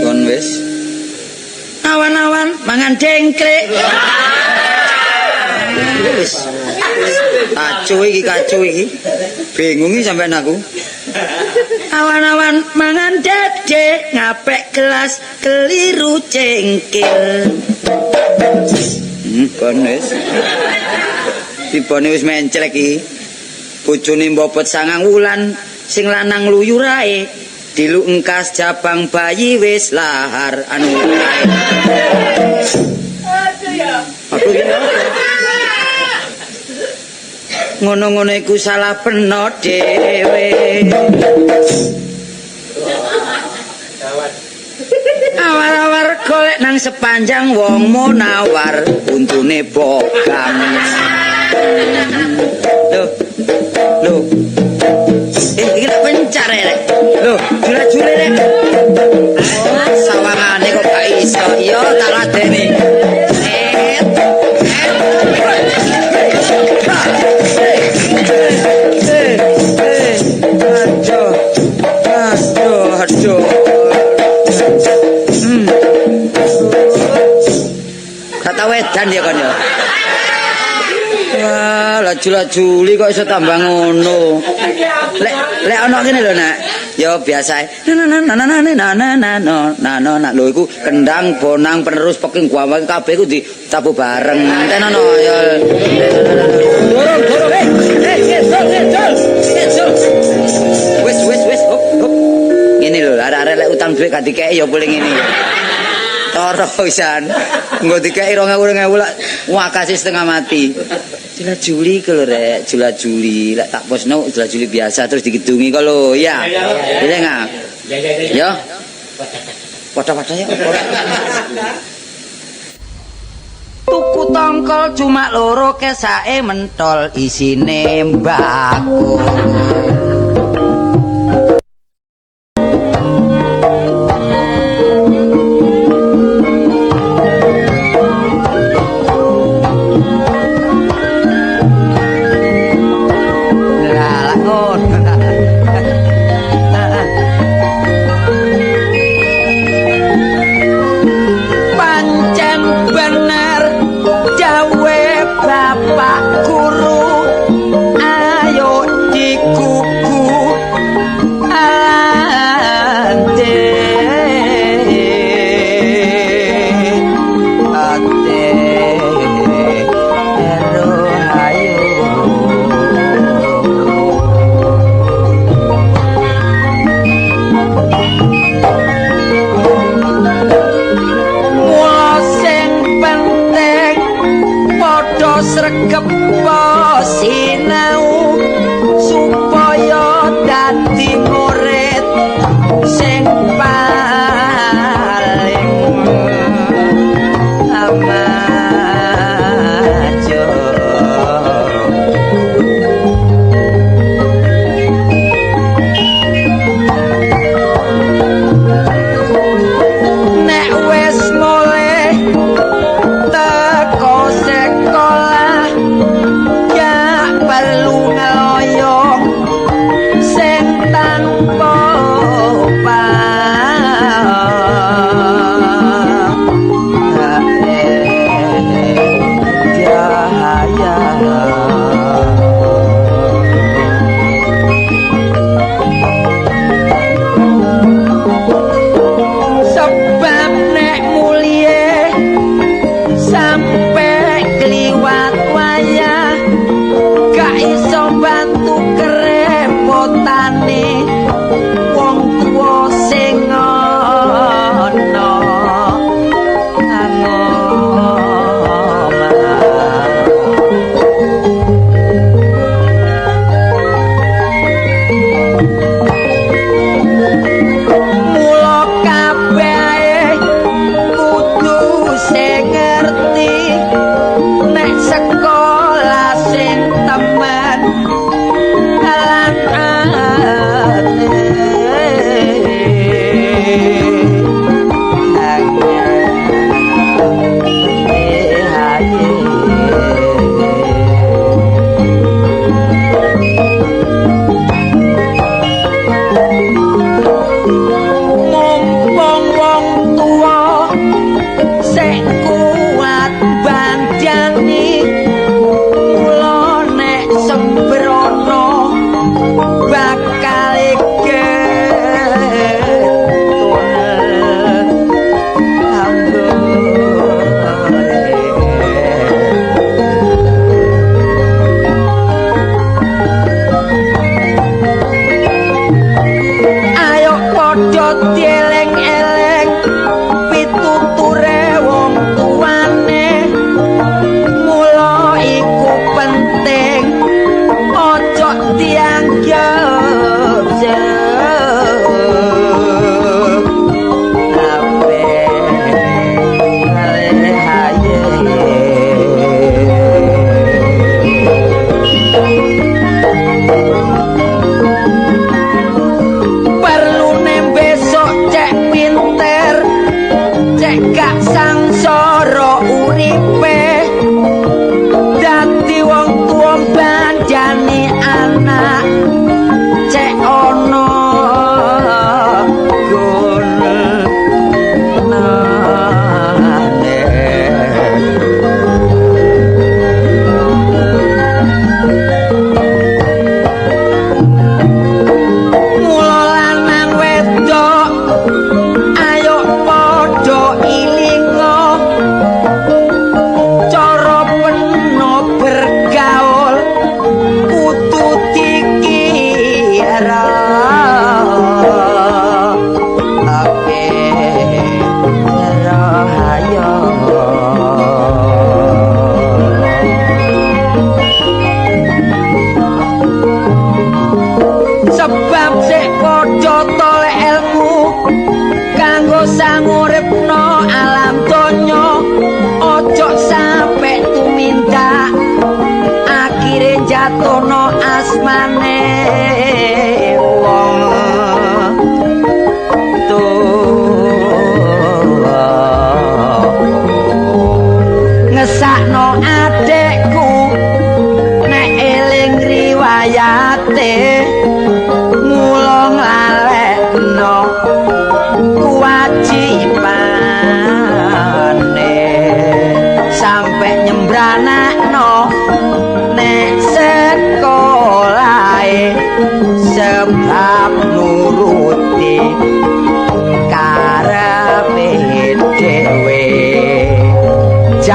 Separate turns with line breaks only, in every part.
Kon wis. Awan-awan mangan dengklik. Wis. Kacu iki, kacu iki. Bingung iki sampean aku. Awan-awan mangan dede, ngapek gelas keliru cengkil. Kon wis. Tibane wis menclek iki. Bojone mbopot 9 wulan, sing lanang luyurae. Dilu engkas jabang bayi wis lahar anu kae. Aduh ya. Ngono-ngono iku salah peno dhewe. Awar-awar golek nang sepanjang wong munawar untune bogang. Loh. Loh. Iki lak pencar rek. Loh, jula-jule rek. Oh, sawangane kok gak iso. Iya, tak ladeni. Aduh. Aduh, aduh. Kata wedan ya kon ya. Wah, laju-lajuli kok iso tambah ngono. Lek lek ana ngene lho, Nak. Ya biasa. Na na na na na na na na na na na na lho iku kendang bonang penerus peking guawang kabeh iku ditabuh bareng. Tenono ya. Dorong, dorong, ngedol, ngedol. Ngedol. Wis, wis, wis, hop, hop. Ngene lho, arek-arek lek utang dhuwit gak dikeki ya boleh ngene ya. Toro pisan. Engko dikeki 2000 2000 lak wakase setengah mati. Jula Juli ku lho rek, Jula Juli. Lek tak posno Jula Juli biasa terus dikidungi kok lho, ya. Boleh enggak? Ya. Padha-padha ya. Tuku tongkol cuma loro kesake mentol isine mbako. Lah, ngono. Pancen bener dawe bapak guru, ayo digugu.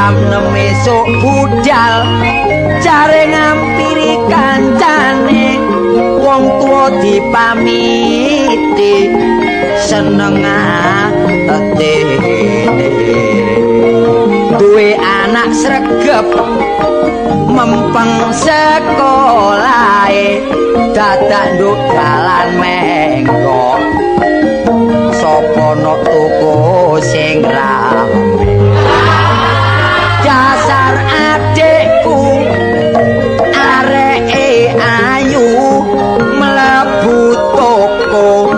Jam 6 esuk budal jare ngampiri kancane, wong tuwa dipamiti seneng atine. Duwe anak sregep mempeng sekolahe, dadak nduk dalan menggok sapa nok tuku sing rame. Dasar adikku areke ayu mlebu toko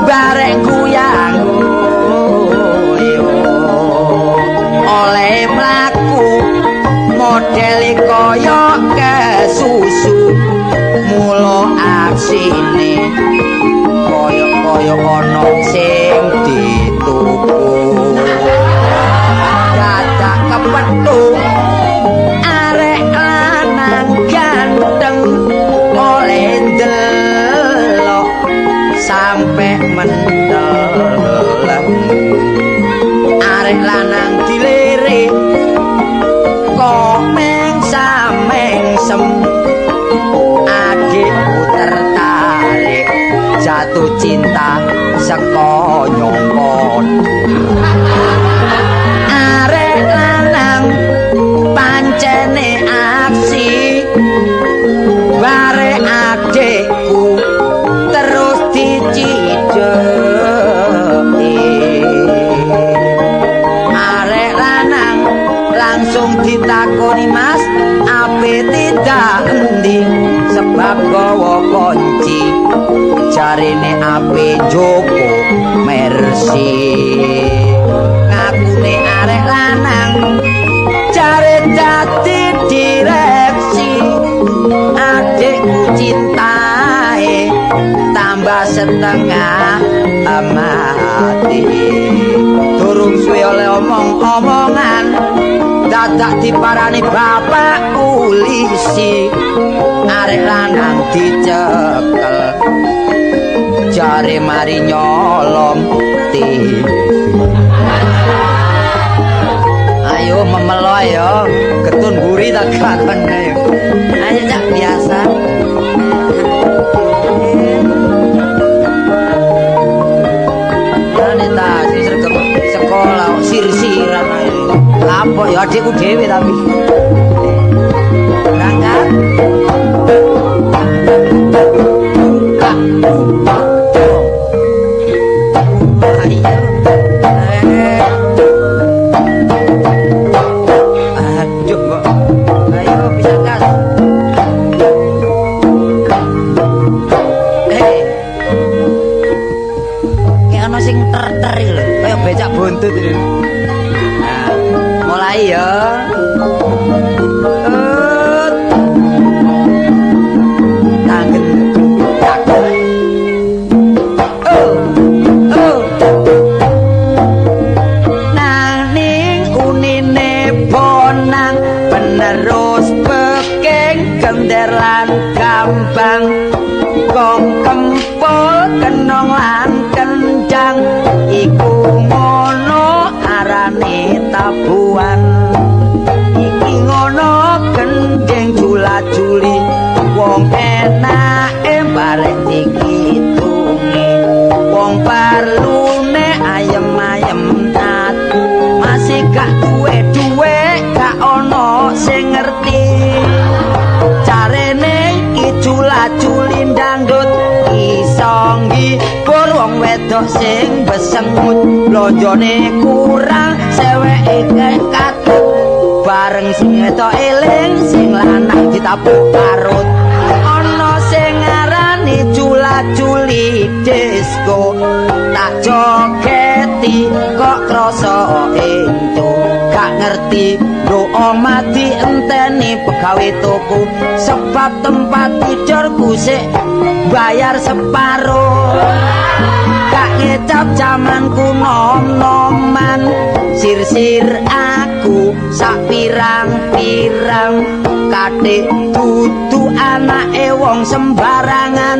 bareng guyang guyu, oleh mlaku modele kaya kesusu, mula aksine kaya-kaya ana sing dituku. Dadak kepethuk arek lanang ganteng oleh ndelok sampe mendelem. Arek lanang dilirik kok mengsa-mengsem, adikku tertarik jatuh cinta saka nyongkon. Arek lanang pancene aksi bare adikku terus dicidheki. Arek lanang langsung ditakoni, mas ape tidak endi sebab gawa kunci, jarine ape njoko Mercy. Ngakune arek lanang jare dadi direksi, adikku cintae tambah setengah mati. Durung suwe oleh omong-omongan dadak diparani bapak polisi, arek lanang dicekel jare mari nyolong TV. Ayo memelo ayo, ketun buri tak gakon ayo. Ayo cak biasa. Anita sing sregep sekolah sir-siran ae. Lapok ya adikku dhewe tapi. Berangkat. Buka. Ayo. Aduh kok. Ayo bisa gas. Kayak ana sing ter-ter iki lho, kaya becak buntut iki. Nah, mulai ya. Tangen tak. Oh. Oh. Nanging unine bonang penerus peking gender lan gambang, gong kempul kenong lan kendang, iku ngono arane tabuhan. Iki ngono gendeng jula-juli, wong enake barek dikitungi, wong parlune ayem-ayem ati, masih gak duwe-duwe gak ono sing ngerti. Carene iki jula-juli dangdut iso nghibur wong wedok sing besengut, blonjone kurang seweke katut, bareng sing wedok eling sing lanang ditapuk karut. Ana sing ngarani jula-juli disco, tak jogeti kok krasa entuk, gak ngerti do omah dienteni pegawe toko, sebab tempat tidurku sik bayar separo. Gak ngecap jamanku nom-noman, sir-sir aku sak pirang-pirang, katik dudu anake wong sembarangan,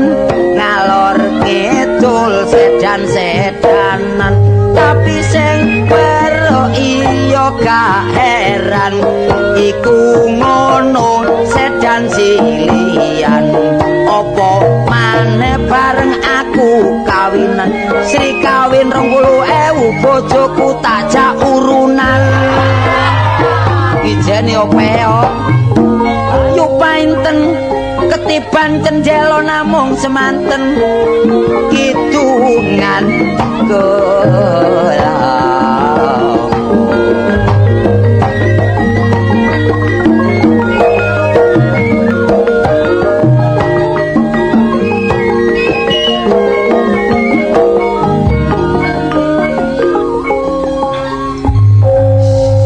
ngalor ngidul sedan-sedanan, tapi sing perlu iya yo gak heran iku ngono sedan silian apa maneh bareng aku kawinan Sri kawin 20.000 bojoku tak jak urunan ijene opeok yo painten ketiban cenjelo namung semanten kidungan kelam.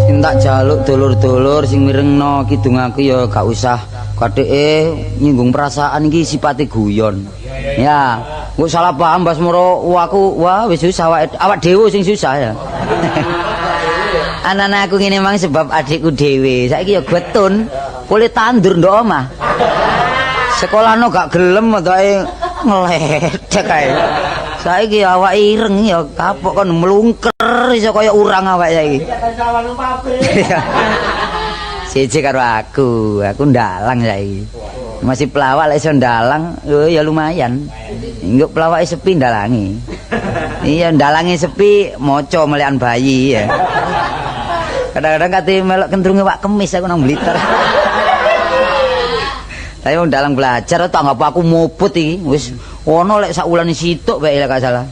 Sing tak jaluk dulur-dulur sing mirengno kidung aku ya gak usah katheke nyinggung perasaan iki sipate guyon. Ya, engko salah paham Basmoro aku wah wis susah awak dhewe sing susah ya. Anak-anak aku ngene mang sebab adikku dhewe. Saiki ya getun, boleh tandur ndok omah. Sekolahno gak gelem wetake ngledek kae. Saiki awak ireng ya kapok kon mlungker iso kaya urang awak saiki. Siji karo aku ndalang saiki. Masih pelawak lek iso ndalang, oh ya lumayan. Engko pelawake sepi ndalangi. Iya ndalangi sepi maca melekan bayi ya. Kadang-kadang kate melok kentrunge wak kemis aku nang Blitar. Tapi wong dalang belajar tanggap aku muput iki wis ono lek sak wulan situk bae lek gak salah.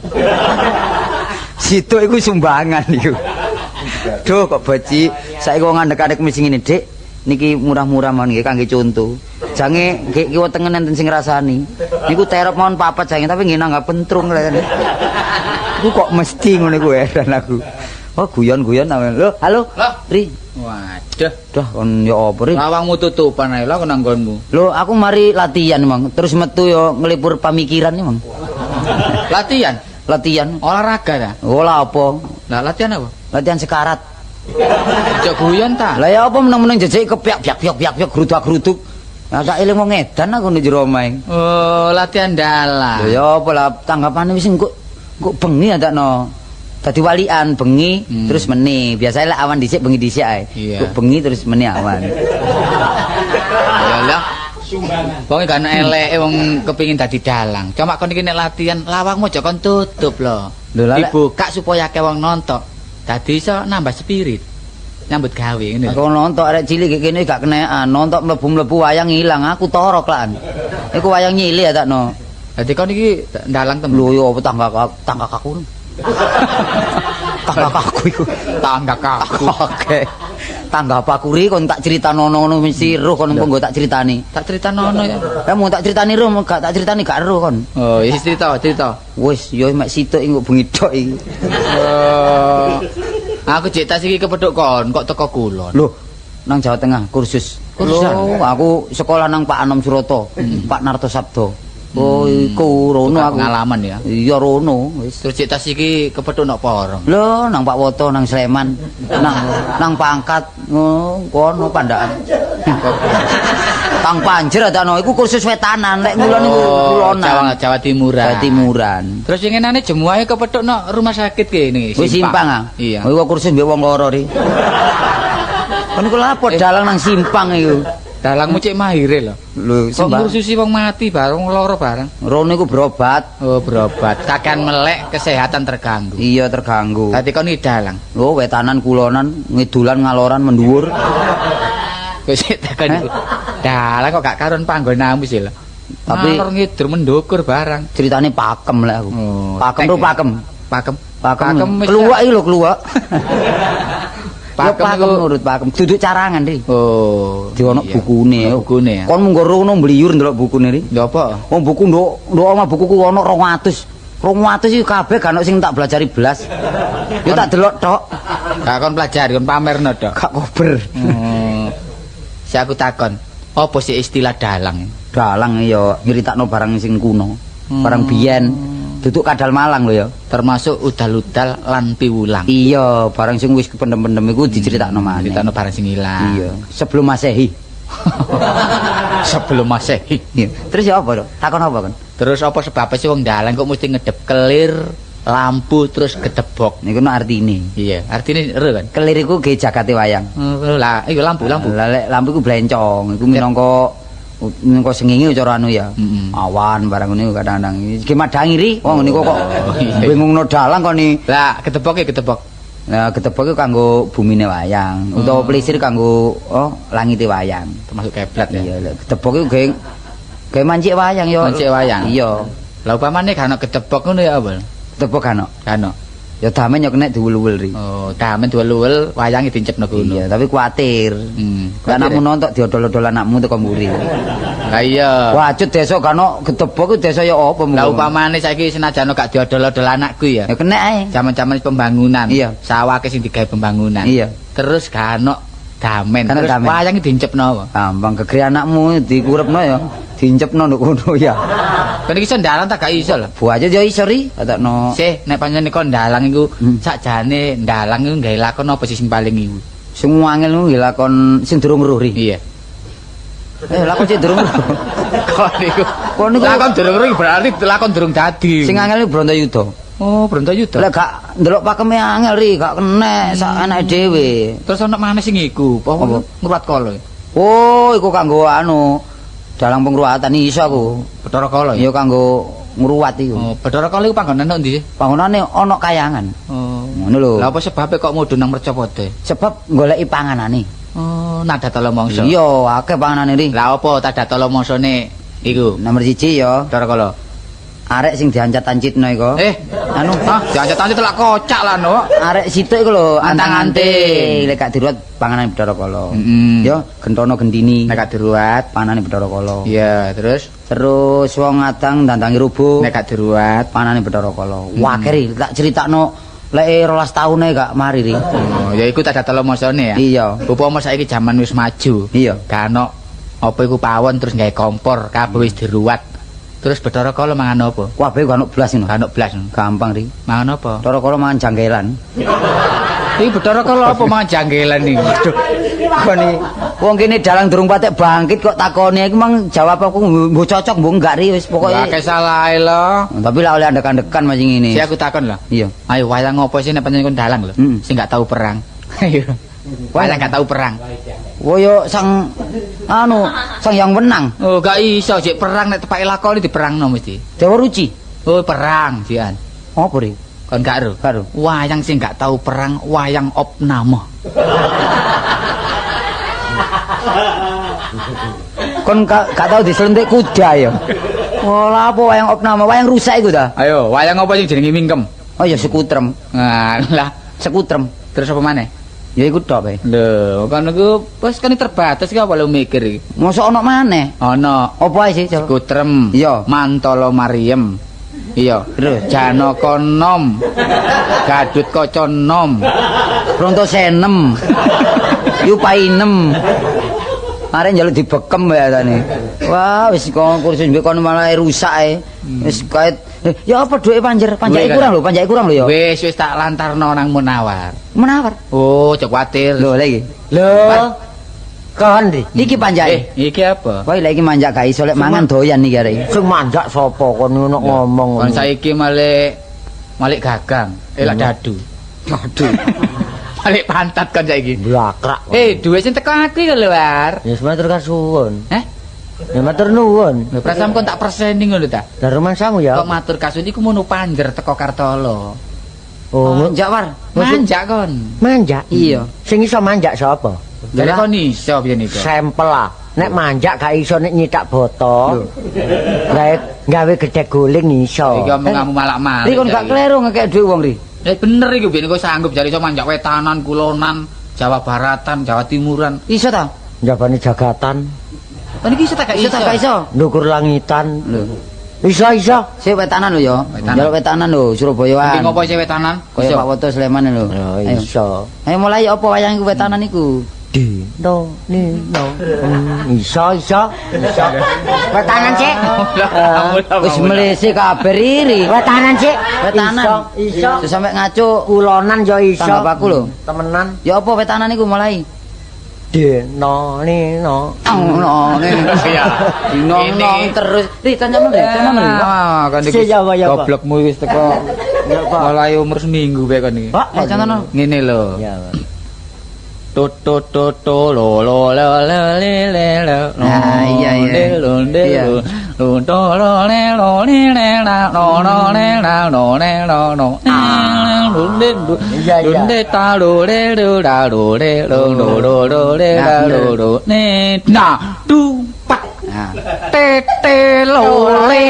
Situk iku sumbangan iku. Duh kok boci saiki wong ngandhek-andhek mesti ngene Dik. Niki murah-murah mawon nggih kangge conto. Jange nggih kiwa tengen enten sing ngrasani. Niku terop mawon papat jange tapi nggih nanggap pentrung lek. Iku kok mesti ngono iku heran aku. Oh guyon-guyon lho, halo. Ri.
Waduh,
dah kon yo apa Ri?
Lawangmu tutupan ae lho aku nang nggonmu.
Lho, aku mari latihan Mang. Terus metu yo nglipur pamikiran Mang.
Latihan?
Latihan
olahraga ta?
Oh lah apa?
Lah latihan apa?
Latihan sekarat.
Aja guyon ta.
Lah ya apa meneng-meneng jejek kepyak piak piak piak piak grudak-gruduk. Lah sak eling wong edan aku nek jero omahe.
Oh, latihan dalang.
Lho ya apa lah tanggapane wis engko bengi adakno. Dadi walian bengi terus meni. Biasane lek awan dhisik bengi dhisik ae. Kok bengi terus meni awan.
Ya lah. Sumbangan. Wong gak ana eleke wong kepengin dadi dalang. Cuma kon iki nek latihan lawangmu aja kon tutup lho. Dibuka supaya akeh wong nonton. Dadi iso nambah spirit. Nyambut gawe ngene.
Aku nonton arek cilik kene gak kenekan, nonton mlebu-mlebu wayang ilang, aku torok lan. Iku wayang nyilih ya takno.
Dadi kon iki ndalang temen.
Lho yo apa tangga kaku. Tangga kaku iku.
Tangga kaku.
Oke. Tangga pakuri kon tak critano ngono mesti roh kon monggo tak critani.
Tak critano ya.
Lah mau tak critani roh gak tak critani gak roh kon.
Oh, wis cerita, cerita.
Wis yo mek situk iki bengi tok iki.
Oh. Aku jek tas iki kepethuk kon kok teko kulon.
Loh, nang Jawa Tengah kursus.
Kursusan.
Loh, aku sekolah nang Pak Anom Suroto, Pak Narto Sabdo. Oh, iku rono aku.
Pengalaman ya.
Iya rono wis.
Terus cek tas iki kepethuk nok Porong.
Lho, nang Pak Woto, nang Sleman, nang Pangkat, ngono Pandaan. Kang Panjer adakno iku kursus wetanan, lek ngulon iku kulonan.
Jawa Timuran.
Jawa Timuran.
Terus winginane jemuahe kepethuk nok rumah sakit kene.
Wis simpang ah.
Iya.
Iku kursus mbek wong loro ri. Kon iku lapo dalang nang simpang iku.
Dalangmu cek mahire lho.
Lho,
kok ngursusi wong mati bareng loro bareng.
Rono iku berobat.
Oh, berobat. Kakean melek kesehatan terganggu.
Iya, terganggu.
Dadi kon iki dalang.
Lho, wetanan kulonan, ngidulan ngaloran mendhuwur.
Kok sik takon iku. Dalang kok gak karuan panggonamu sih lho.
Tapi
ngalor ngidur mendukur barang.
Ceritane pakem lek aku.
Oh,
pakem ro pakem.
Pakem.
Pakem. Kluwak iki lho, kluwak.
Pakem
pakem nurut pakem. Duduk carangan ri.
Oh,
di ono bukune.
Bukune ya.
Kon mung rono mbliyur ndelok bukune ri.
Lha apa?
Wong buku nduk omah bukuku ono 200. 200 iki kabeh gak ono sing tak belajari blas. Yo tak delok tok.
Gak kon pelajari, kon pamerno tok.
Gak kober.
Si aku takon, apa sih istilah dalang?
Dalang ya nyeritakno barang sing kuno, barang biyen. Duduk kadal Malang lho ya.
Termasuk udal-udal lan piwulang.
Iya, barang sing wis kependem-pendem iku diceritakno maneh.
Critakno barang sing ilang.
Iya, sebelum Masehi.
Sebelum Masehi.
Iya. Terus ya apa to? Takon apa kon?
Terus apa sebabnya sih wong dalang kok mesti ngedep kelir, Lampu terus gedebok.
Niku no artine.
Iya, artine ero kan.
Kelir iku ge jagate wayang.
Lah, iku lampu.
Lah lek lampu iku blencong, iku minangka sengenge cara anu ya. Awan barang ngene kadang-kadang. Iki madangi ri, wong niku kok bingungno dalang kok ni.
Lah, gedebok ya gedebok.
Lah gedebok iku kanggo bumine wayang, utawa plisir kanggo langite wayang.
Termasuk keblat ya.
Iya, lek gedebok iku gawe mancik wayang ya.
Mancik wayang.
Iya.
Lah upamane gak ono gedebok ngono ya apa?
Gedebok gak ono.
Gak ono.
Ya damen ya kena diwul-wul ri.
Oh, damen diwul-wul wayange dincepno kono.
Iya, tapi kuwatir. Anakmu nontok diodol-odol anakmu teko mburi.
Lah iya.
Wacut desa gak ono gedebok iku desa ya apa?
Lah upamane saiki senajan gak diodol-odol anakku ya.
Ya kena ae.
Jaman-jaman pembangunan.
Iya.
Sawake sing digawe pembangunan.
Iya.
Terus gak ono damen. Terus wayange dincepno apa?
Gampang gegere anakmu dikurepno ya. Dincepno nduk kono ya.
Kan iki iso ndalang ta gak iso lho.
Buaja ya iso ri, katakno.
Sih, nek pancen kon ndalang iku sakjane ndalang iku gawe lakon apa sih sing paling iku?
Sing angel iku nggih lakon sing durung weruh ri.
Iya.
Lakon sing durung weruh.
Kon niku.
Kon niku
lakon durung weruh berarti lakon durung dadi.
Sing angel iku Brontoyuda.
Oh, Brontoyuda.
Lek gak ndelok pakeme angel ri, gak kenek sak anake dhewe.
Terus ana maneh sing iku, apa ngruwat kala?
Oh, iku kanggo anu dalang pengruwatan iso aku.
Bathara Kala
ya? Ya kanggo ngruwat iku.
Oh, Bathara Kala iku panggonane nang ndi sih?
Panggonane ana kayangan.
Oh.
Ngono lho.
Lah apa sebabe kok mudhun nang Mercapada?
Sebab goleki panganane.
Oh, Nadatala Mangsa.
Iya, akeh panganane ri.
Lah apa Nadatala Mangsane iku?
Nomor 1 ya.
Bathara Kala.
Arek sing diancat-ancitno iku.
Anu, diancat-ancit lak kocak lah no.
Arek situk iku lho,
antang-anting.
Lek gak diruwat panganane Bathara Kala. Ya, gentono gendini.
Nek gak diruwat
panganane Bathara Kala.
Iya, terus
terus wong adang dandangi rubuh.
Nek gak diruwat
panganane Bathara Kala. Wah, keri tak critakno lek 12 taune gak mari ri.
Oh, ya iku Nadatala Mangsane ya.
Iya.
Upama saiki jaman wis maju.
Iya.
Gak ono apa iku pawon terus gawe kompor, kabeh wis diruwat. Terus Bathara Kala mangan apa?
Kabeh gak ono blas ngono.
Gak ono blas.
Gampang ri.
Mangan apa?
Bathara Kala mangan janggelan.
Iki Bathara Kala apa mangan janggelan iki?
Waduh. Kon iki wong kene dalang durung patek bangkit kok takoni iki mang jawab aku mbok cocok mbok enggak ri wis pokoke.
Akeh salahe lho.
Tapi lah oleh andek-andekan masih ngene.
Si aku takon lho.
Iya.
Ayo wayang apa sih nek pancen kon dalang lho? Sing gak tau perang. Ayo. Wayang gak tau perang.
Oh yo sang anu sang yang wenang.
Oh gak iso jek perang nek tepake lakoni diperangno mesti.
Dewa Ruci.
Oh perang jian.
Apa ri?
Kon gak ero?
Gak ero.
Wayang sing gak tau perang wayang opname.
Kon gak tau diselentik kuda ya. Oh lha apa wayang opname? Wayang rusak iku ta?
Ayo, wayang apa sing jenenge mingkem?
Oh ya sekutrem.
Nah, lah
sekutrem.
Terus apa maneh?
Ya iku tok bae.
Lho, kan iku wis kan terbatas iki apa lho mikir iki.
Mosok ana maneh?
Ana.
Apa ae sih?
Sekutrem.
Iya.
Mantala Mariem. Iya.
Terus
Janaka nom. Gadut Kaca nom.
Brontosenem. Yupainem. Mare njaluk dibekem ya tane. Wah, wis kon kursus mbek kon malah rusak ae. Wis kait ya apa duwe panjer? Panjake kurang lho, panjake kurang lho ya.
Wis wis tak lantarno nang Munawar.
Munawar.
Oh, aja kuwatir.
Lho lha iki.
Lho. Kon ndi?
Iki panjake.
Iki apa?
Wah, lha iki manjak gak iso lek mangan doyan iki arek.
Sing manjak sapa kon ngono ngomong.
Kon saiki malik gagang, elak dadu.
Dadu.
Balik pantat kon saiki.
Blakrak.
Duwe sing teko aku iki lho, War.
Ya matur kasuwun.
Heh?
Ya matur nuwun.
Lho prasamu kon tak perseni ngono ta?
Lah rumangsamu ya.
Kok matur kasuwun iku mono panjer teko Kartolo.
Oh,
manjak War.
Manjak kon.
Manjak?
Iya.
Sing iso manjak sapa?
Lah kon iso piye niku?
Sampel lah. Nek manjak gak iso nek nyitak boto. Gawe gedhe guling iso.
Iki omonganmu malak-malik.
Ri kon gak kleru ngekek dhuwit wong ri.
Bener iku biyen kok sanggup jare iso manjak wetanan, kulonan, Jawa Baratan, Jawa Timuran.
Iso ta?
Njabane jagatan.
Kon iki iso ta gak iso?
Iso ta gak iso?
Ndukur langitan.
Lho.
Iso iso.
Sik wetanan lho ya. Njaluk wetanan lho Surabayaan.
Iki ngopo sik wetanan?
Kaya Pak Woto Sleman lho.
Iso.
Ayo mulai apa wayang iku wetanan iku?
Di no ni no. Iso iso. Iso. Wetanan sik.
Wis mlese kabeh riri.
Wetanan sik.
Wetanan.
Iso.
Iso sampe ngaco.
Kulonan ya iso.
Tanggap aku lho.
Temenan.
Ya apa wetanan iku mulai?
Di no ni no.
No ni.
Iya.
Nong terus. Ri kancamu ri, kancamu ri.
Ah, kan iki. Goblokmu wis teko. Mulai umur seminggu bae kon iki.
Pak,
contohno.
Ngene lho.
Ya.
To to to to lo lo lo lo le le lo.
Nah, iya, iya.
Le lo le
Iya.
lo. Lo to lo le lo le le la lo lo le la lo le lo lo. Lo le lo.
Iya, iya.
Lo le ta lo le lo la lo le lo lo lo lo le la lo lo ne na tu pa
Nah.
te te lo le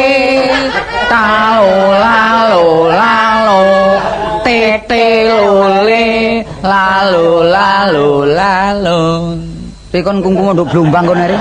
ta lo la lo la lo te te lo le la lo la lo la lo.
Iki kon kungkum nduk blumbang kon arek.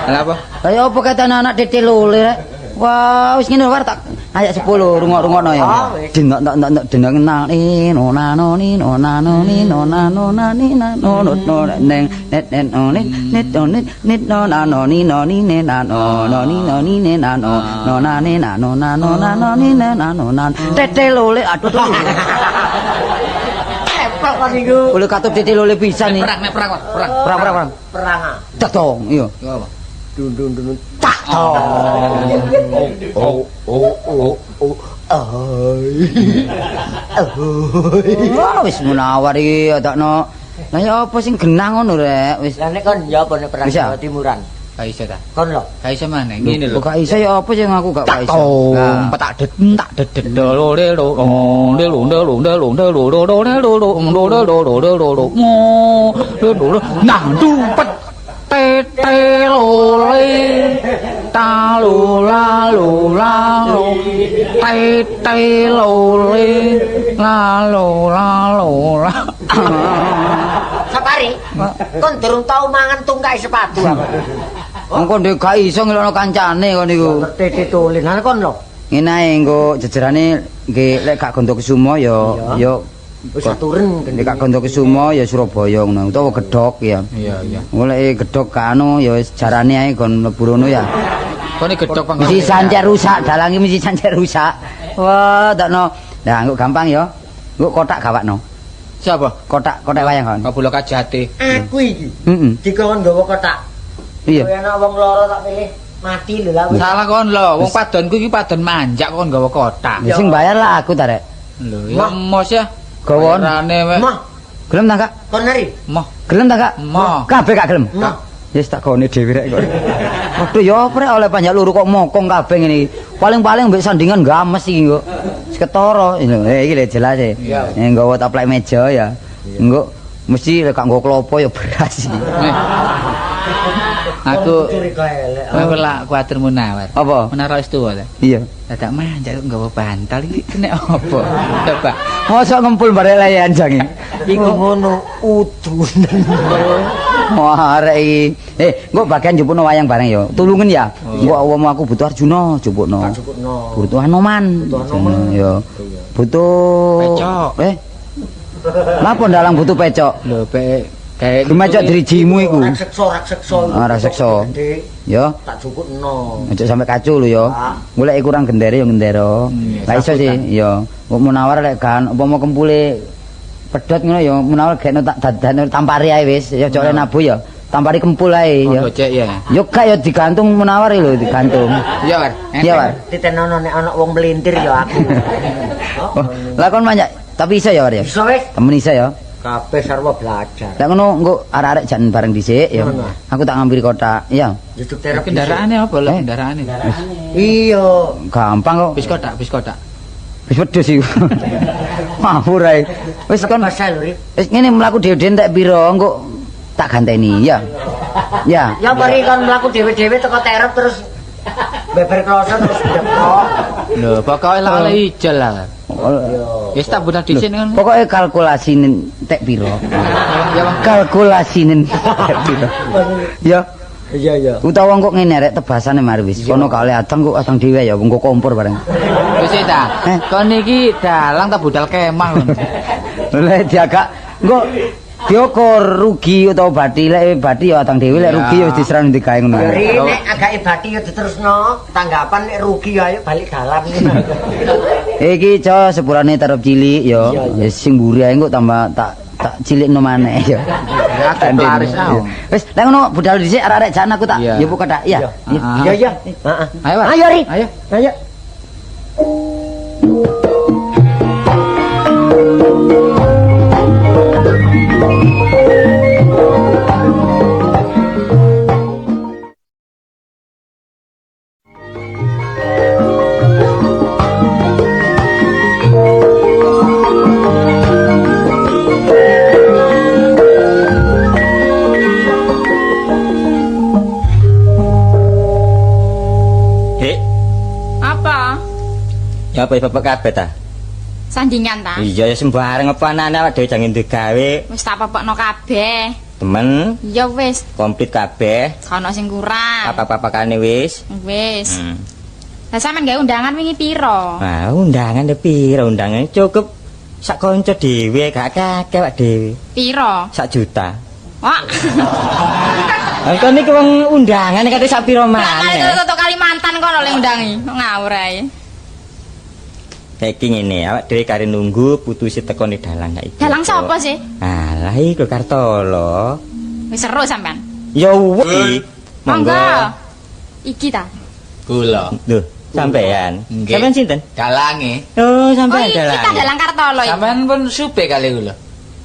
Lha apa?
Lah ya apa katane anak tete lole rek? Wah, wis ngene war tak ayat 10 rungok-rungokno ya.
Ah, wis.
Dinok nok nok nok dinok nang ni no na no ni no na no ni no na no na ni na no no no neng net net no ni net no net net no na no ni no ni ne na no no ni no ni ne na no no na ni na no na no na no ni ne na no na tete lole aduh.
Epok kon iku.
Boleh katut tete lole pisan nih.
Perang, nek perang, War. Perang.
Perang perang perang.
Perang ah.
Datong iya.
Apa?
Dun dun dun. Tak.
Oh, oh, oh, oh.
Wah, wis munawar iki adakno. Lah ya apa sing genah ngono rek wis.
Lah nek kon ya apa nek perang
Bisa.
Jawa Timuran?
Gak iso ta?
Kon lho.
Gak iso maneh. Ngene lho.
Kok gak iso ya apa sing aku gak
Tak
iso.
tong, petak det, tak det det lo le lo lo le lo le lo le lo le lo lo lo le lo lo lo le lo lo le lo lo mo le lo lo nah du pet te te lo le ta lo la lo la lo te te lo le la lo la lo la.
Sapari, kon durung tau mangan tungkai sepatu aku.
Wong kon ndek gak iso ngelokno kancane kon niku.
Tete tulen. Lah kon lho.
Ngene ae engko jejerane nggih lek gak Gondokusumo ya ya
Wis aturen
lek gak Gondokusumo ya Surabaya ngono utawa Gedhok ya.
Iya iya.
Engko lek Gedhok gak anu ya wis jarane ae kon mlebu rono ya.
Kon iki gedhok panggon.
Mesti sancek rusak, dalange mesti sancek rusak. Wah, dakno. Lah engko gampang ya. Engko kotak gawakno.
Siapa?
Kotak kotak wayang kon.
Kabula Kajati.
Aku iki
Heeh.
dikon nggawa kotak.
Iya.
Kowe ana wong loro tak pilih mati lho lah.
Salah kon lho, wong padonku iki padon manjak kok kon nggawa kotak.
Ya sing bayar lah aku ta rek.
Lho, ya mos ya.
Gawon.
Bayarane wek.
Mah,
Gelem ta, Kak?
kon neri.
Moh.
Gelem ta, Kak?
Moh.
Kabeh gak gelem.
Moh.
Wis tak gone dhewe rek kok. Waduh ya apa rek oleh panjak luru kok mokong kabeh ngene iki. Paling-paling mbek sandingan games iki kok. Wis ketara. Iki lho jelas e. Nggawa taplek meja ya. Engko mesti lek gak nggawa klopo ya beras iki.
Aku
curiga elek.
aku lak kuwatir munawar.
Apa?
Munawar wis tuwa ta.
Iya.
Dadak manjak kok nggawa bantal iki nek apa? Coba.
Mosok ngempul barek layan jange.
Iku ngono udunen.
Wah, arek iki. Engko bagian jupukno wayang bareng ya. Tulungen ya. Engko awakmu aku butuh Arjuna jupukno.
Cukupno.
Butuh Anoman.
Butuh Anoman.
Ya. Butuh
Pecok.
Napa ndalang butuh pecok?
Lho, pek kayak
Gemecok dirijimu iku.
Raseksa, raseksa.
Ah, raseksa.
Gede,
Ya,
tak cukupno.
aja sampe kacu lho ya. Golek kurang gendere ya gendera.
Iya,
Lah iso sih, ya. Kok munawar lek kan apa mau kempule pedhot ngono ya munawar gekno tak dadane tampari ae wis. Ya aja oleh nabu ya. Tampari kempul ae ya.
Ono cek ya.
Yo gak ya digantung munawar lho digantung.
Iya, War.
Iya, War.
Titenono nek ana wong melintir ya aku.
Oh, lah kon manjak tapi iso ya War ya.
Iso wis.
Temen iso ya.
Kabeh sarwa belajar.
Lah ngono engko arek-arek jan bareng dhisik ya.
Ngono.
Aku tak ngambil kotak. Iya.
Jujuk terep.
Kendaraane apa lho
Eh.
kendaraane?
Iya.
Gampang kok.
Bis kotak, bis kotak.
Wis wedhus iku. Mabur ae. Wis kon
Pasal lho. Ri.
wis ngene mlaku dhewe-dhewe entek pira engko tak ganteni ya. Ya.
Ya mari kon mlaku dhewe-dhewe teko terep terus beber kloso terus ndekok.
Lho, pokoke lah oleh ijol lah. Wis tak budal dhisik kan.
Pokoke kalkulasine entek pira.
Ya, Bang.
Kalkulasine entek pira. Ya.
Iya iya.
Utawa engko ngene rek tebasane mari wis. Kono gak oleh adang kok adang dhewe ya engko kompor bareng.
Wis ta.
Eh.
Kon iki dalang tak budal kemah kon.
Lek diagak engko diukur rugi utawa bathi lek bathi ya adang dhewe lek
Ya.
rugi ya wis diserang digawe ngono.
Ya Ri nek agake bathi ya diterusno tanggapan nek rugi ya ayo balik dalan.
Iki co sepurane terep cilik ya.
Iya, iya.
Ya sing mburi ae engko tambah tak tak cilikno maneh ya.
Ya, aku laris ah.
Wis, lek ngono budal dhisik arek-arek jan aku tak
Iya.
njupuk kotak ya.
Iya.
Iya.
Iya iya. Heeh.
Ayo, War.
Ayo Ri.
Ayo.
Ayo.
Ya apa bapak kabeh ta?
Sandingan ta?
Iya ya sembarang apa anane awak dhewe jangan digawe.
Wis tak pepekno kabeh.
Temen.
Ya wis.
Komplit kabeh.
Gak ono sing kurang.
Apa-apakane wis?
Wis. Lah sampean gawe undangan wingi piro?
Wah, undangan e piro? Undangan cukup sak kanca dhewe, gak akeh awak dhewe.
Piro?
1 juta.
Wah.
Lah kok niki wong undangan kate sak piro maneh?
Lah kali Kalimantan kono lek undangi. Ngawur ae.
Saiki ngene, awak dhewe kare nunggu putuse tekone dalang saiki.
Dalang sapa sih?
Alah iku Kartolo.
Wis seru sampean.
Ya wis.
Monggo. Iki ta?
Kula.
Lho, sampean. Sampean sinten?
Dalange.
Oh, sampean dalang.
Oh, iki ta dalang Kartolo iki.
Sampean pun supe kali kula.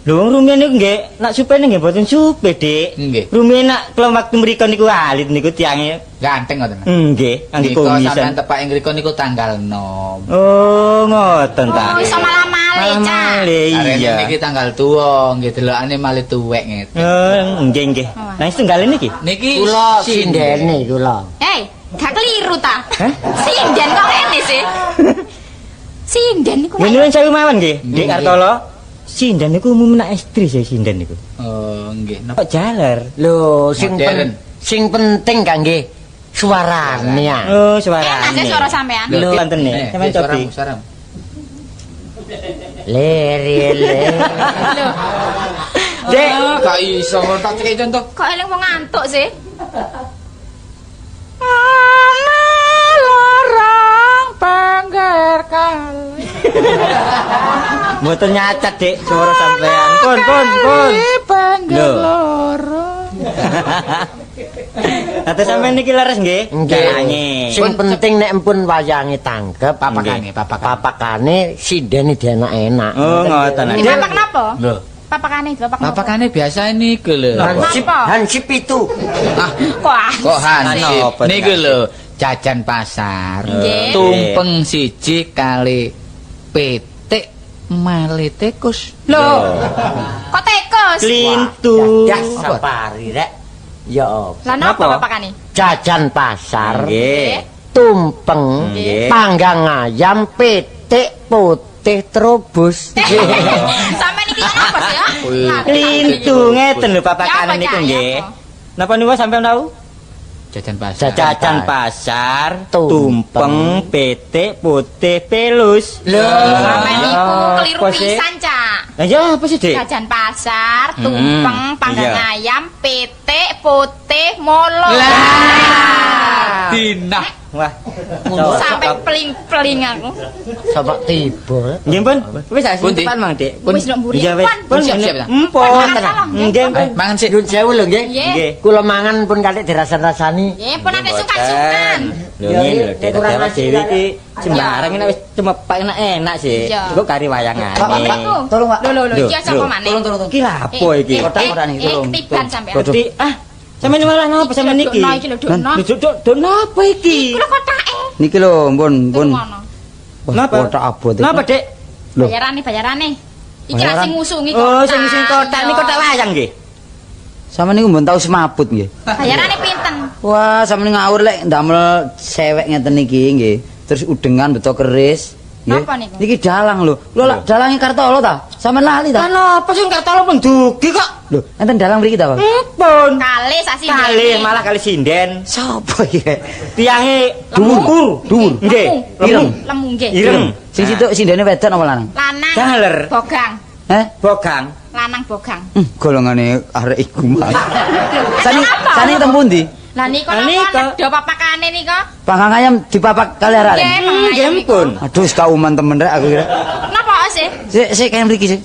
Lho wong rumiyin niku nggih, nak supe nggih mboten supe, Dik.
Nggih.
Rumiyin nak kula waktu mriku niku alit niku tiange
ganteng ngoten.
Nggih, angge komisan.
Sampean tepak ing mriku niku tanggal 6.
Oh, ngoten ta.
Oh, iso malah malih, Cak.
Iya.
Niki tanggal tuwa, nggih delokane malih tuwek ngeten.
Oh, nggih nggih. Lah setunggal niki?
Niki
kula sindene kula.
Hei, gak keliru ta? Sinden kok ngene sih? Sinden niku.
Nyuwun sewu mawon nggih, Dik Kartolo. Sinden niku umum nak estri sih sinden niku.
Oh, nggih.
Kok jaler?
Lho, sing penting kangge suarane.
Oh, suarane.
Enak suara sampean.
Lho, wonten ne. Sampean cobi.
Lere le.
Lho.
Dek,
gak iso tak cekek contoh.
Kok eling wong ngantuk sih?
Ana lorong pangger kali.
Mboten nyacat, Dik, suara sampean. Pun, pun, pun.
Pangger lorong.
Ate sampean niki leres nggih?
Nggih. Sing penting nek empun wayange tanggep,
papakane,
papakane sindene dienak-enak.
Oh, ngoten.
Iki papak napa?
Lho.
Papakane, papak napa?
Papakane biasa niku lho.
Hansip, hansip itu.
Ah,
kok
hansip. Niku lho, jajan pasar. Tumpeng siji kali pitik male tikus.
Lho. Kok tikus?
Klintu.
Ya sapari rek. Ya
lah napa papakane?
Jajan pasar. Tumpeng, panggang ayam, pitik putih terobos.
Sampeyan iki apa sih ya?
Klintu ngeten lho papakane niku nggih. Napa niku sampeyan tau?
Jajan pasar.
Jajan pasar, tumpeng, pitik putih pelus.
Lho,
sampeyan niku keliru pisan, Cak.
Lah ya apa sih, Dik?
Jajan pasar, tumpeng, panggang ayam, pitik putih molo.
Lah, dinah.
Wah,
sampai peling-peling aku.
Sampai tiba.
Nggih, Pun. Wis sak tepan Mang, Dik.
Wis ndok mburi.
Iya wis.
Pun
siap-siap ta.
Empun. Nggih,
mangan sik.
Nyun sewu lho nggih.
Nggih.
Kula mangan pun kali dirasan-rasani.
Nggih, pun ate sukan-sukan.
Lho ngene lho, Dik. Awak dhewe iki sembarang nek wis cemepak enak-enak sih. Kok kari wayangane.
Tolong, Pak.
Lho lho lho, iki sapa maneh?
Tolong, tolong.
Iki lha apa iki?
Kotak-kotak niki tolong.
Ketiban sampean.
Ah, sampeyan malah napa sampeyan niki?
Iki lho, dukno.
Lho, napa iki?
Iku lho kotake.
Niki lho, pun, pun.
Napa?
Kotak abot iki.
Napa, Dik?
Lho.
Bayarane, bayarane. Iki lha sing ngusungi kotak.
Oh, sing ngusungi kotak niki kotak wayang nggih.
Sampeyan niku mbon tau semaput nggih.
Bayarane pinten?
Wah, sampeyan ngawur lek ndamel sewek ngeten niki nggih. Terus udengan beto keris.
Napa niku?
Niki dalang lho. Lho lak dalange Kartolo ta? Sampeyan lali ta?
Lah napa sing Kartolo pun dugi kok?
Lho, enten dalang mriki ta, Pak?
Pun.
Kalih sak sinden.
Kalih malah kalih sinden.
Sapa iki?
Tiange
dhuwur, dhuwur.
Nggih,
Ireng.
Lemu nggih.
Ireng.
Sing situk sindene wedok napa lanang?
Lanang.
Jaler.
Bogang.
Heh?
Bogang.
Lanang bogang.
Golongane arek iku Mas. Sani sani teng pundi?
Lah nika napa nedha papakane nika?
Panggang ayam dipapak kali arek.
Nggih, pun.
Aduh, wis kauman temen rek aku kira.
Napa sih?
Sik, sik kaya mriki sik.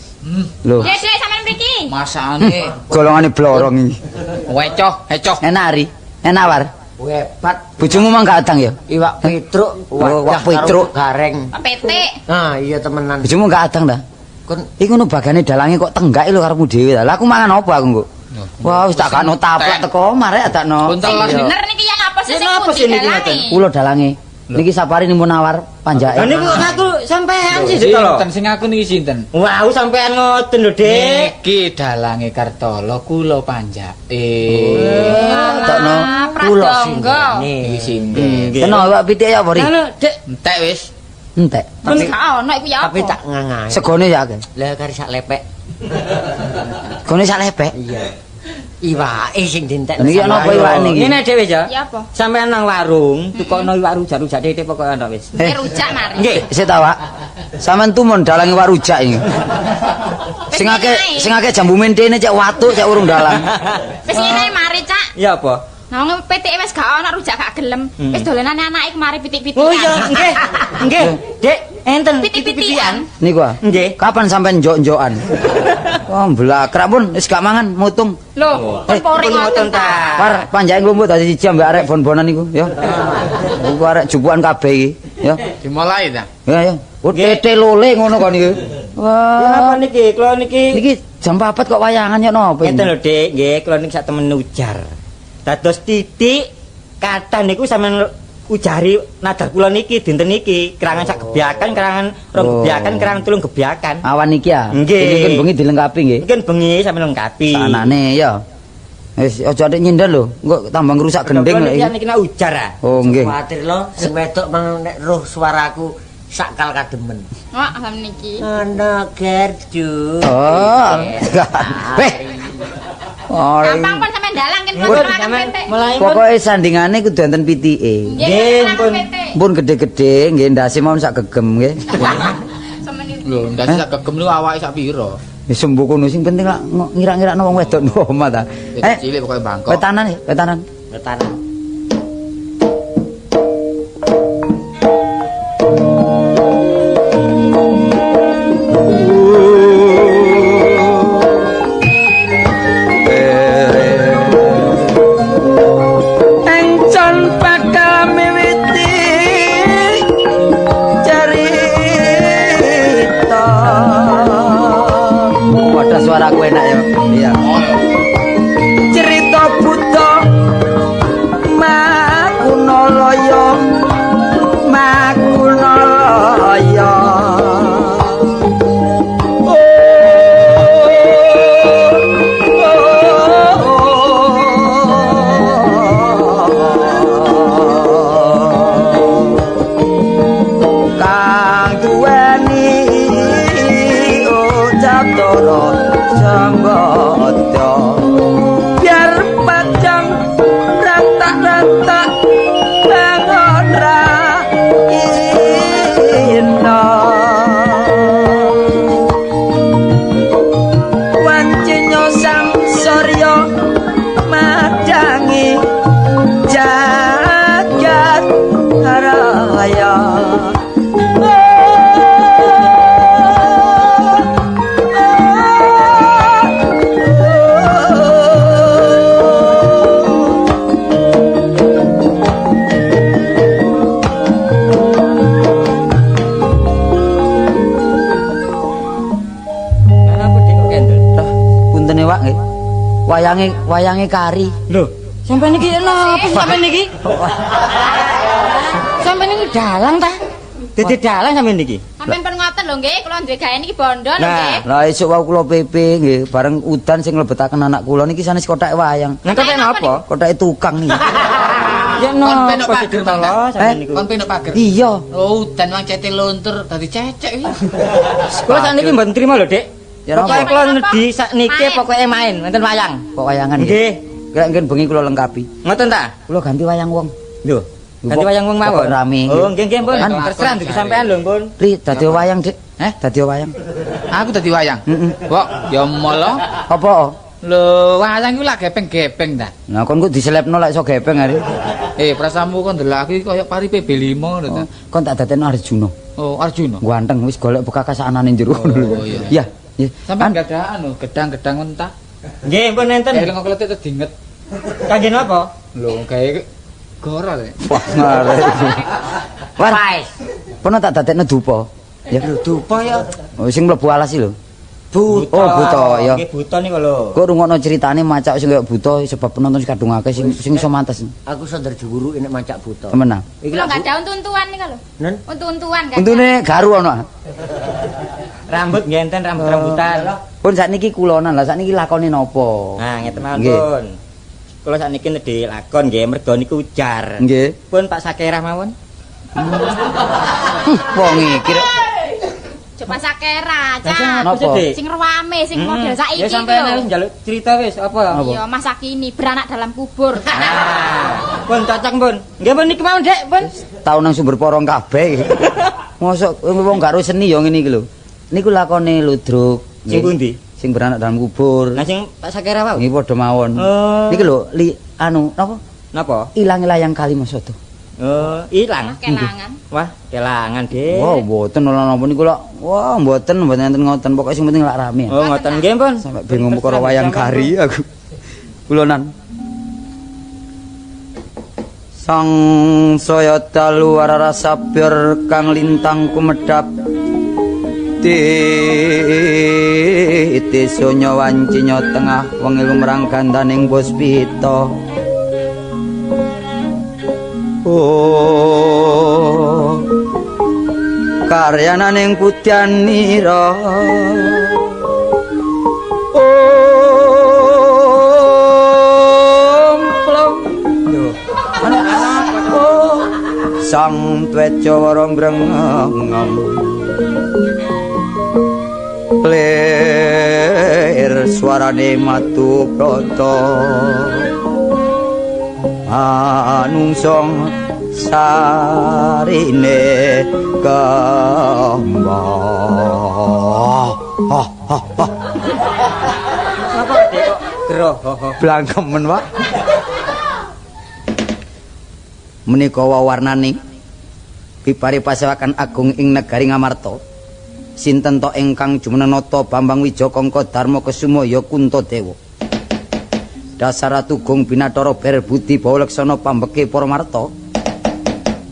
Lho.
Nggih, sik sampean mriki.
Masakane
golongane blorong iki.
Wecoh, ecoh.
Enak ari. Enak war.
Hebat.
Bojomu mang gak adang ya?
Iwak petruk,
iwak petruk
gareng.
Petik.
Ah, iya temenan.
Bojomu gak adang ta?
Kon
Iku ngono bagane dalange kok tenggak lho karepmu dhewe ta. Lah aku mangan apa aku engko? Wah, wis tak gakno taplak teko omah rek adakno.
Pun telas
Sing bener niki yang apa sih sing
Napa
pundi
sih niki
dalange?
Kula dalange. Niki sapari niku nawar panjake.
Lah niku ngaku sampean sih Dik Tolo.
Sinten sing aku niki sinten?
Wah, aku sampean ngoten lho, Dik.
Niki dalange Kartolo kula panjake.
Tokno
kula
Pradonggo.
Iki sinten?
Nggih.
Kena awak pitik ya apa ri?
Anu, Dik,
Entek wis.
Entek.
Wis gak ono iku ya apa?
Tapi tak ngangae.
Segone ya akeh.
Lah kari sak lepek.
Segone sak lepek.
Iya. Iwake sing dientek.
Niki ana apa iwake niki?
Ngene dhewe ya.
Ya apa?
Sampean nang warung, tukokno iwak rujak-rujak titik pokoke ana wis.
Eh,
Rujak mari.
Nggih.
Sik ta, Pak. Sampeyan tumon dalange iwak rujak iki. Sing akeh sing akeh jambu mentene cek watuk cek urung dalang.
Wis ngene mari, Cak.
Ya apa?
Nah, wong pitike wis gak ono rujak gak gelem. Wis dolenane anake kemari pitik-pitikan.
Oh iya, nggih. Nggih, Dik, enten
Pitik-pitikan.
Niku ah.
Nggih.
Kapan sampean njok-njokan? Wah, blakrak pun wis gak mangan, mutung.
Lho,
Eh,
pun pori ngoten ta.
Par panjake nglumpuk dadi siji ambek arek bon-bonan niku ya. Iku arek jupukan kabeh iki ya.
Dimulai ta.
Ya ya. Oh tete lole ngono kon iki.
Ya apa
Wah.
niki? Kula niki
Niki jam 4 kok wayangan ya napa
ngeten
ini?
lho, Dik, nggih, kula niki sak temen ujar. Dados titik kathah niku sampean ujari nadar kula niki dinten niki, kerangan sak gebyakan, kerangan rong
Oh.
gebyakan, kerangan telung gebyakan.
Awan iki ya.
Nggih.
Iki kan bengi dilengkapi nggih.
Mungkin bengi sampean lengkapi.
Anane ya. Wis aja atik nyindan lho, engko tambah ngrusak gending
Kula
lek
niki
iki.
niki nak ujar ah.
Oh nggih.
Kuwatir lho, sing wedok mang nek roh suaraku sakal kademen.
Wah, alham niki.
Ana gerdu.
Oh. Weh. Oh.
Gampang pun sampean dalang kan
Pun
pun makan
sampean
pitik.
mulai pun.
Pokoke sandingane kudu enten pitike.
Nggih,
Nggih, pun.
pitik.
Pun gede-gede nggih ndase mawon sak gegem nggih.
Sampeyan
Lho, ndase sak gegem niku awake sak pira?
Wis sembuh kono sing penting lak ngira-ngirakno wong wedok nduk omah ta. Eh,
Cilik pokoke bangkok.
wetanan ya, wetanan.
Wetanan.
Encon bakal miwiti cerita. Wadah suaraku enak ya. Iya. Cerita buta makunalaya makunalaya. Kang duweni ucap toro sambada biar padang rentak-rentak bangun ra ina wancinya samsurya madangi jagat raya.
Kenapa Dik kok kendel?
Puntene Wak nggih. Wayange wayange kari.
Lho, sampean niki napa sampean niki? Sampean niki dalang ta? Dadi dalang sampean niki.
Sampeyan pun ngoten lho nggih, kula duwe gawe niki bondo lho
Nah.
nggih.
Lah esuk wau kula PP nggih, bareng udan sing nglebetaken anak kula niki sanes kothek wayang.
Lah kok napa?
Kotheke tukang niki.
Ya
Kon
napa
penok
sih
pager
tolo
ta?
sampean niku?
Kon penok pager.
Iya.
Oh, udan wong cete luntur dadi cecek iki.
Kula sakniki mboten trima lho, Dik.
Ya napa?
Pokoke kula nedhi sakniki
Main.
pokoke main wonten wayang.
Kok wayangan
Nggih.
Kira ngen bengi kula lengkapi.
Ngoten ta?
Kula ganti wayang wong.
Lho, ganti wayang wong mawon.
Pokok rame.
Oh, nggih nggih pun.
Kan
Terserah ndugi sampean lho, pun.
Ri dadi wayang, Dik.
Eh?
Dadi wayang.
Aku dadi wayang.
Heeh.
Kok ya molo.
Apa?
Lho, wayang iku lak gepeng-gepeng ta.
Nah kon kok diselepno lek iso gepeng are.
Eh, prasamu kon ndelok aku iki koyo pari PB5 ngono ta.
Kon tak dadekno Arjuna.
Oh, Arjuna.
Ganteng wis golek bekakas anane jero ngono lho.
Oh, iya.
Iya. Iya.
Sampeyan gak ada anu, gedang-gedang mentah.
Nggih, pun enten.
Kayak lengo kletik terus dinget.
Kangge napa?
Lho, gawe goro lho.
Wah, ngarep. War,
Wais.
pono tak dadekno dupa. Ya.
Lho dupa ya.
Oh sing mlebu alas iki lho.
Buta.
Oh, buta ya.
Nggih buta niku lho.
Kok rungokno ceritane macak sing kaya buta sebab penonton sing kadung akeh sing iso mantes.
Aku sonder juwuru nek macak buta.
Temenan.
Iki
Kula
lak
enggak ada untu-untuan nika lho.
Nen?
Untu-untuan kan.
Untune garu ana.
Rambut ngenten rambut-rambutan.
Pun sakniki kulonan lah sakniki lakone napa?
Nah, ngeten mawon
Nggih.
pun. Kula sakniki nedhi lakon nggih mergo niku ujar.
Nggih.
Pun Pak Sakerah mawon.
Wong iki rek.
Coba sakera, Cak.
Napa?
Sing ruame, sing model saiki
Ya
iki
sampean
lho.
wis njaluk cerita wis apa?
Apa?
Iya, masa kini beranak dalam kubur.
Ah, pun cocok pun. Nggih pun niki mawon, Dek, pun.
Tau nang sumber porong kabeh. Mosok wong gak ro seni ya ngene iki lho. Niku lakone ludruk.
Sing pundi?
Sing beranak dalam kubur.
Lah sing Pak Sakerah wau.
Nggih padha mawon.
Oh.
Niki lho li anu napa?
Napa?
Ilang layang Kalimasada.
Oh, ilang.
Wah, kelangan.
Wah, kelangan, Dik.
Wah, mboten ora napa niku lak. Wah, mboten enten ngoten. Pokoke sing penting lak rame.
Oh, ngoten nggih, pun.
Sampai bingung perkara wayang gari aku. Kulonan. Sang saya dalu arara sabir kang lintang kumedhap titi sonya wancinya tengah wengi lumrang gandaning puspita. Oh, karyananing putyanira. Om plong. Yo. Oh, sang tweca wara ngrengeng. Lir suarane matu prata. Anungsong sarine kembang. Ha ha ha.
Napa, Dik, kok geroh?
Blangkemen, Pak. Menika wawarnane bibare pasewakan agung ing negari Ngamarta. Sinten to ingkang jumeneng nata Bambang Wijakangka Darma Kesuma ya Kuntadewa. Dasar Ratu Gung Binathara Ber Budi Bawa Leksana pambeke para marta.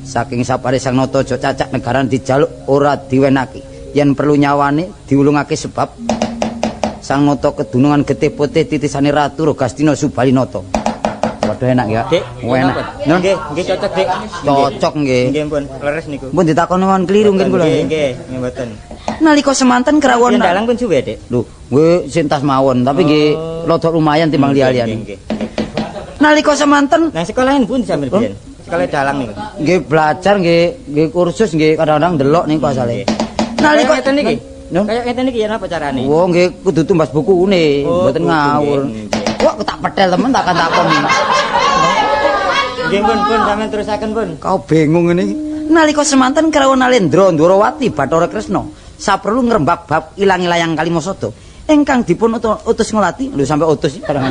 Saking sapare sang nata aja cacak negaran dijaluk ora diwenake. Yen perlu nyawane diulungake sebab sang nata kedunungan getih putih titisane Ratu Rogastina Subalinata. Waduh enak ya.
Dik,
enak.
Nggih, nggih cocok, Dik.
Cocok nggih.
Nggih pun, leres niku.
Pun ditakoni mawon kliru nggih kula.
Nggih, nggih, nggih mboten.
Nalika semanten krawon
Yen dalang pun suwe, Dik.
Lho, nggih sintas mawon, tapi nggih rada lumayan timbang liya-liyane.
Nggih, nggih.
Nalika semanten
Nah, sekolahan pun sampeyan biyen. Sekolah dalang niku.
nggih belajar nggih nggih kursus nggih kadang-kadang ndelok niku asale.
Nalika ngeten niki.
Lho?
Kayak ngeten niki ya napa carane?
Wah, nggih kudu tumbas bukune,
Oh,
mboten
buku,
ngawur.
nggih,
Wah, aku tak petel temen takon takon.
Nggih pun, pun sampeyan terusaken pun.
Kau bingung ini. Nalika semanten krawon Nalendra Ndwarawati Bathara Kresna saperlu ngrembak bab ilang layang Kalimasada ingkang dipun utus ngulati. Lho sampe utus iki barang.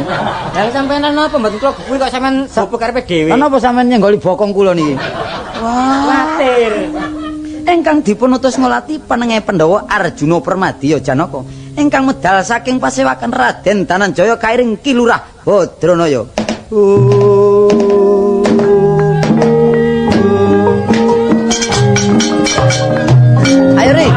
Lah sampeyan napa mboten kula kuwi kok sampeyan gubuk karepe dhewe.
Lah napa sampeyan nyenggoli bokong kula niki? Wah.
Kuwatir.
Ingkang dipun utus ngulati panenge Pandhawa Arjuna Permadiya Janaka ingkang medal saking pasewakan Raden Dananjaya kairing Ki Lurah Badranaya. Ayo Ri.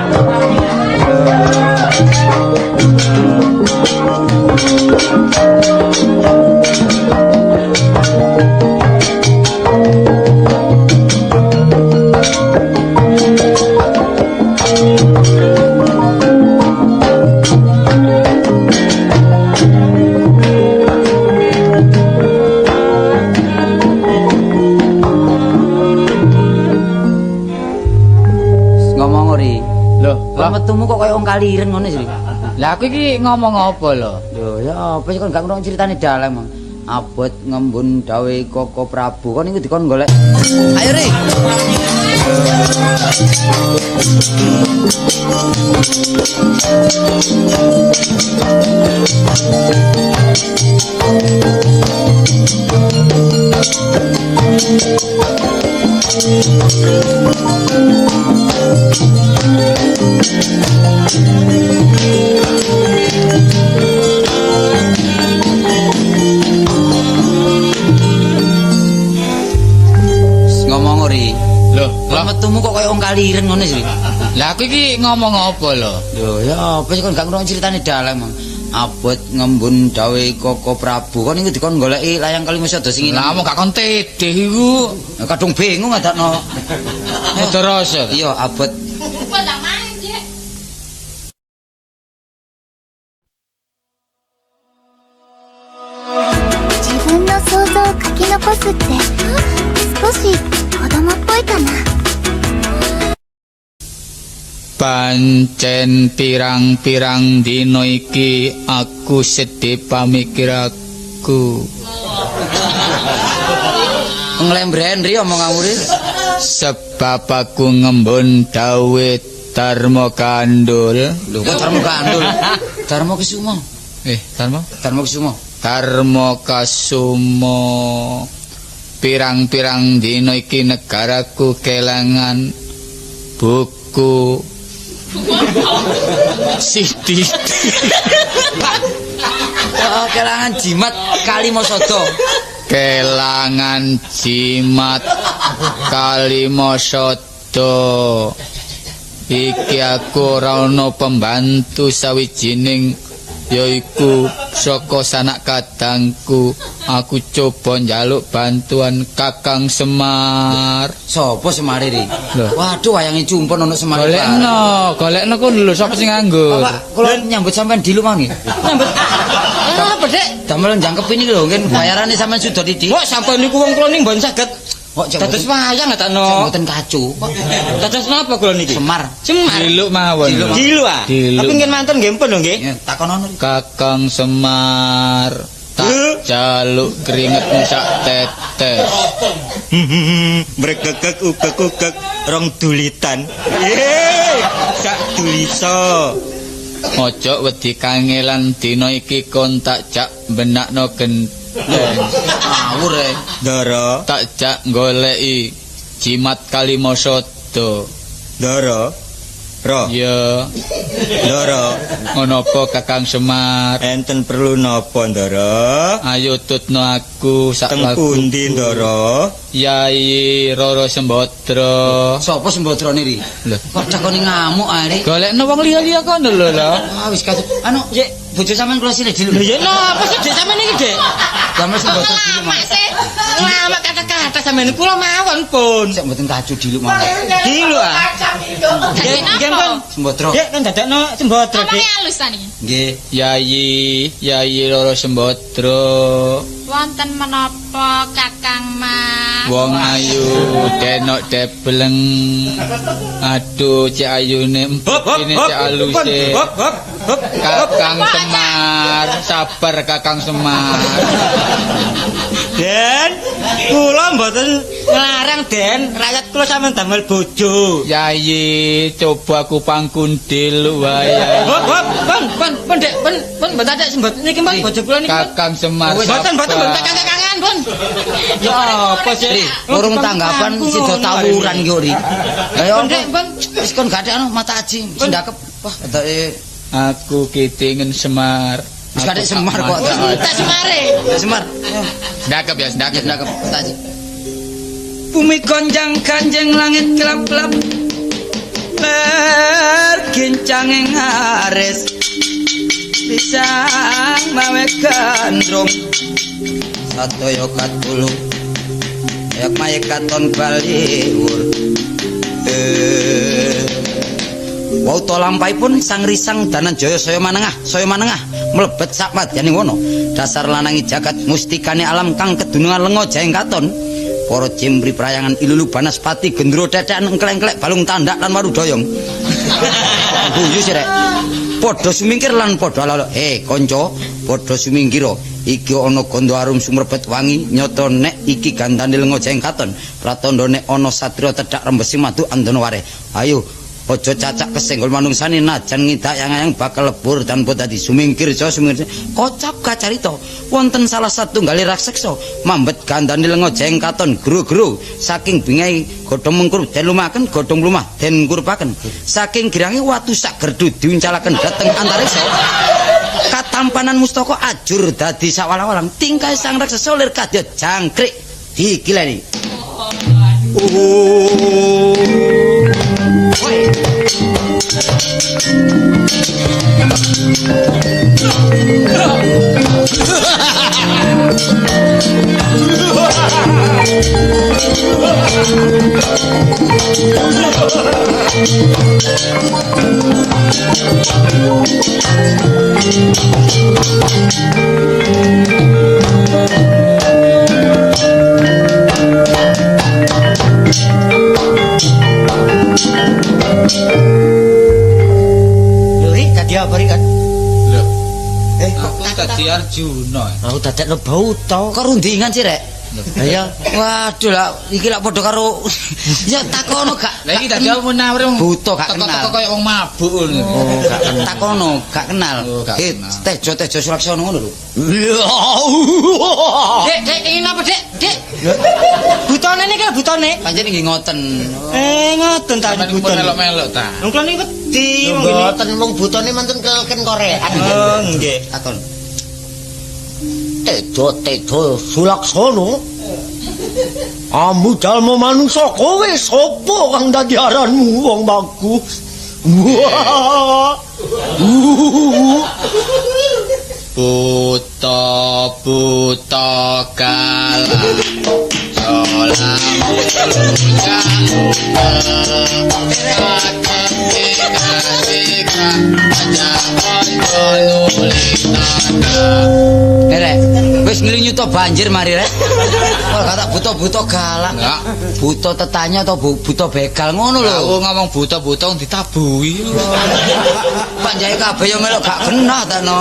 Ngomong Ri.
Lho,
Kok metumu kok kaya wong kaliren ngono sih.
Lah aku iki ngomong apa lho?
Lho ya apa sih kon gak ngrungokne critane dalang, Mang. Abot ngembun dawe Koko Prabu. Kon iku dikon golek. Ayo Ri. Ngomong Ri.
Lho,
Kok metumu kok kaya wong kaliren ngono sih.
Lah aku iki ngomong apa lho?
Lho ya apa sih kon gak ngrungokne critane dalang, Mang. Abot ngembun dawe Koko Prabu. Kon iku dikon goleki layang Kalimasada sing
Lah mau gak kon tedeh iku.
Kadung bingung ngadakno.
Terus.
Iya, abot.
Kok tak main, Dik?
Pancen pirang-pirang dina iki aku sedih pamikiraku.
Nglembren ri omong ngawur.
Sebab aku ngembun dawe Darma Kandul.
Lho kok Darma Kandul? Darma Kesuma.
Darma?
Darma Kesuma.
Darma Kasumo. Pirang-pirang dina iki negaraku kelangan buku Siti.
Kelangan jimat Kalimasada.
Kelangan jimat Kalimasada. Iki aku ora ana pembantu sawijining yaiku saka sanak kadangku. Aku coba njaluk bantuan Kakang Semar.
Sopo Semar iki?
Lho.
Waduh wayange cumpon ono Semar.
Golekno, golekno ku lho sapa sing nganggur.
Pak, kula nyambut sampean dilu mau nggih.
Nyambut apa, Dik?
Damel jangkep ini lho, nggih bayarane sampean sudah titik.
Kok sampean niku wong kula ning mboten saged
Kok
dados wayang ta no.
Mboten kacu.
Dados napa kula niki?
Semar.
Semar.
Diluk mawon.
Diluk ah. Tapi nggih manten nggih pun lho nggih.
Takonono.
Kakang Semar, tak jaluk keringetmu sak tetes.
Mrekekek ukek-ukek rong dulitan. Sak dulisa.
Ojo wedi kangelan dina iki kon tak jak benakno genteng.
Ngawur e.
Ndara,
tak jak goleki jimat Kalimasada.
Ndara. Ro.
Ya.
Ndara.
Ngono apa Kakang Semar?
Enten perlu napa, Ndara?
Ayo tutno aku sak
Teng
lagu.
pundi, Ndara?
Yai Roro Sembadra.
Sopo Sembadrane ri?
Lho,
kok dakone ngamuk ae ri?
Golekno wong liya-liya kono lho lho.
Ah wis katut. Anu, Yek, bojo sampean kula silih dulu.
Lho ya napa sih Dik sampean iki, Dik?
Damel Sembadra dulu
Lama sih.
Lama kata-kata sampean kula mawon pun.
Sik mboten kacu diluk mawon.
Diluk ah. Nggih, nggih pun.
Sembadra.
Dik kan dadekno Sembadra, Dik.
Ngomongnya halus ta niki.
Nggih.
Yai Roro Sembadra.
Wonten menapa Kakang Mas?
Wong ayu denok debleng. Aduh, cek ayune empuk ini cek aluse.
Hop hop hop.
Kakang Semar, sabar Kakang Semar.
Den, kula mboten nglarang Den, rakyat kula sampean damel bojo.
Yai, coba aku pangkundil wae. Yai.
Hop hop, pun pun pun Dik, pun pun mboten ada sembot niki pun bojo kula niki.
Kakang Semar.
Mboten mboten mboten kakang-kakangan pun. Ya apa sih?
Ri, urung tanggapan sida tawuran ki ri. Lah ya
Pun Dik, pun
wis kon gak anu mata aji sendakep. Wah, ketoke
Aku kitingen Semar.
Wis kadek Semar kok.
Wis entek Semare.
Semar.
Sendakep ya, sendakep.
Sendakep mata aji.
Bumi gonjang ganjeng langit kelap-kelap. Bergincang ing aris. Pisang mawe gandrung.
Sadaya katulung. Ayak maye katon baliwur. Wauta lampahipun sang risang Dananjaya saya manengah mlebet sak madyaning wana. Dasar lanangi jagat mustikane alam kang kedunungan lenga jaeng katon. Para jembri prayangan ilulu banaspati gendro tetekan engklek-engklek balung tandak lan warudoyong. Guyu sih rek. Padha sumingkir lan padha lalo. Kanca, padha sumingkira. Iki ana gandha arum sumrebet wangi nyata nek iki gandane lenga jaeng katon. Pratandha nek ana satriya tedhak rembesi madu andana wareh. Ayo aja cacak kesenggol manungsane najan ngidak yang bakal lebur tanpa dadi sumingkir ja sumingkir. Kocap kacarita wonten salah satunggal raseksa mambet gandane lenga jaeng katon gru-gru saking bingai godhong mengkur den lumaken godhong lumah den kurpaken saking girange watu sak gerdu diuncalaken dhateng antariksa. Katampanan mustaka ajur dadi sawalang-walang tingkahe sang raksasa lir kadya jangkrik dikileni. Woi.
Lho, tadi apa iki kan?
Lho,
Eh, kok
aku dadi Arjuna.
Aku dadekno buta.
Kok rundingan sih, Rek?
Iya.
Waduh lah, iki lak padha karo ya takono gak.
Lah iki dadi apa munawir wong
Buta gak kenal.
Teko-teko koyo wong mabuk ngono.
Oh, gak kenal. Takono gak kenal.
Oh, gak
Eh,
kenal.
Tejo-tejo Sulaksono ngono lho.
Dek, Dek, ingin apa, Dek? Dek. Butone niki lho butone.
Pancen nggih ngoten.
Eh, ngoten ta
Sampeyan pun
butone.
melok-melok ta.
Wong kula niki wedi wong ngene.
Mboten mung butone mantun kelken korean.
Oh, nggih.
Takon.
Tejo-tejo Sulaksono. Ambu jalma manungsa kowe sapa kang dadi aranmu wong bagus? Wah.
Buta buta kalah.
Rek, wis ngelinyuto banjir mari rek. Kok gak tak buta-buta galak.
Enggak.
Buta tetanya atau buta begal ngono lho.
Aku ngomong buta-buta wong ditabuhi.
Panjake kabeh yo melok gak genah ta no.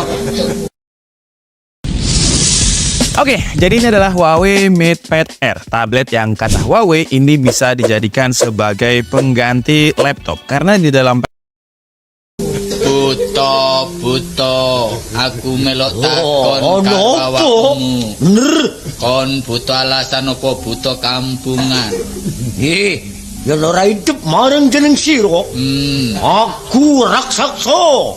Oke, jadi ini adalah Huawei MatePad Air, tablet yang kata Huawei ini bisa dijadikan sebagai pengganti laptop karena di dalam
Buta buta aku melok takon
Oh,
karo
nopo?
awakmu.
Bener.
Kon buta alasan apa buta kampungan?
Ih, yen ora hidup marang jeneng sira, aku raksasa.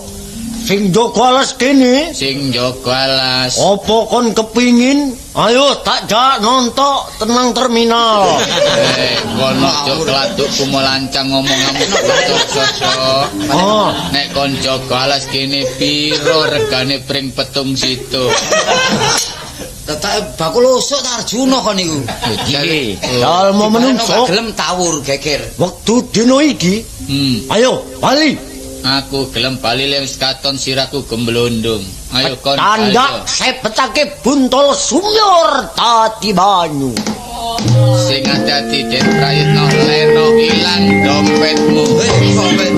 Sing jaga alas kene,
Sing jaga alas.
apa kon kepingin? Ayo tak jak nontok tenang terminal.
Eh, kon aja kladukku melancang ngomong ngamuk buta sosok.
Oh,
Nek kon jaga alas kene piro regane pring petung situ?
Tetake bakul usuk ta Arjuna kon niku.
Iki.
jalma
Manungsa
menungso
gelem tawur geger.
wektu dina iki, ayo bali.
Aku gelem bali lek wis katon siraku gemblondong. Ayo kon
Tanda
ayo.
sepetake buntol sumur tati banyu.
Sing ati-ati Den Prayitno leno ilang dompetmu.
Dompet.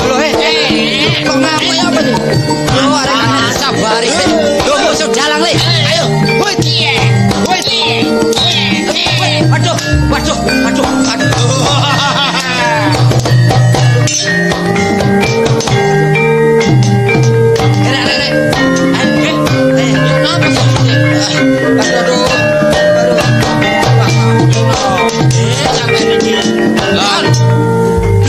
Lho, kok ngamuk ya apa sih? Lho, arek sabari. Lho, musuh dalang le. Ayo. Woi. Woi. Waduh, waduh, waduh, aduh. Rek, rek, rek. Ayo, apa sih? Aduh, aduh.
Lah,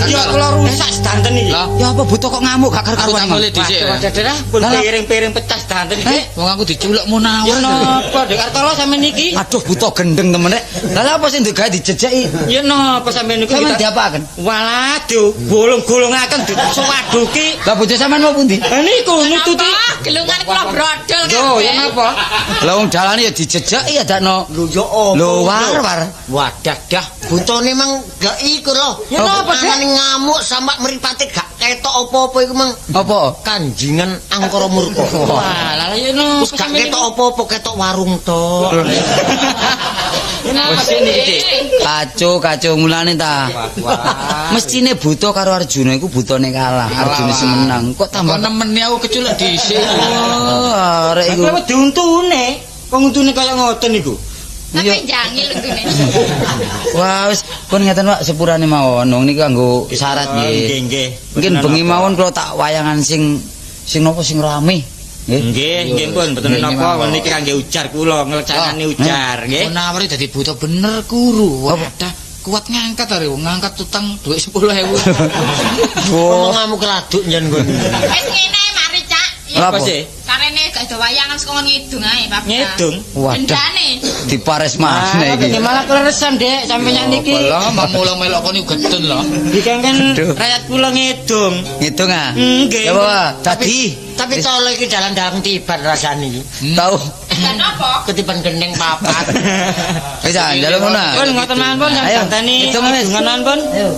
Iki kula rusak sedanten iki.
Lah,
Ya apa buta kok ngamuk gak
aku
karu-karuan
tak boleh dhisik. ya.
Waduh, pun
Lah, lah.
piring-piring pecah sedanten iki.
Wong aku diculuk munawar.
Ya napa Dek Kartolo sampean niki?
Aduh buta gendeng temen rek. Lah lha apa sing digawe dijejeki?
Ya napa sampean niku?
Sampeyan diapaken?
Walah, digolong-golongaken disowaduki.
Lah bojo sampean mau pundi?
Lah niku nututi.
Gelungan kula brodol
Lho, ya napa?
Lah wong dalane ya dijejeki ya dakno.
Lho ya apa?
Lho war war.
Wadah dah, butone mang gak iku lho.
Ya napa, Dek?
Amane ngamuk sampak mripate gak ketok apa-apa iku mang
Apa?
kanjingan angkara murka.
Wah, lah ya napa
Wis gak ketok apa-apa, ketok warung tok.
Kacau kacau mulane ta. Mestine buta karo Arjuna iku butane kalah, Arjuna sing menang. Kok tambah
Kok nemeni aku keculek dhisik.
Oh, arek iku.
Aku diuntune. Wong untune kaya ngoten niku.
Tapi jangil untune.
Wah, wis pun ngeten Pak, sepurane mawon. Wong niku kanggo syarat
Nggih,
nggih.
nggih.
Mungkin bengi mawon kula tak wayangan sing sing napa sing rame. Nggih.
Nggih, nggih pun mboten napa wong niki kangge ujar kula, nglecanane ujar nggih.
Munawar dadi buta bener kuru. Wadah, kuat ngangkat are wong ngangkat utang dhuwit 10.000.
Omonganmu keladuk njen kono.
Wis ngene mari Cak.
Lha
Apa sih?
Karene gak ada wayangan wis kon ngidung ae, Pak.
Ngidung?
Wadah,
Dendane.
dipares maneh iki.
Malah kleresan, Dek, sampeyan niki.
Lah mamulang melok kon iku getun lho.
Dikengken rakyat kula ngidung.
Ngitung ah.
Nggih.
Ya Pak, tadi
Tapi tolo iki dalan-dalan tiban rasane iki.
tau.
Dan apa?
Ketiban gendeng papat.
Wis ah, njaluk ngono.
Pun ngoten mawon pun
Ayo,
ganteni
hitung, wis.
hidungan mawon pun.
Ayo.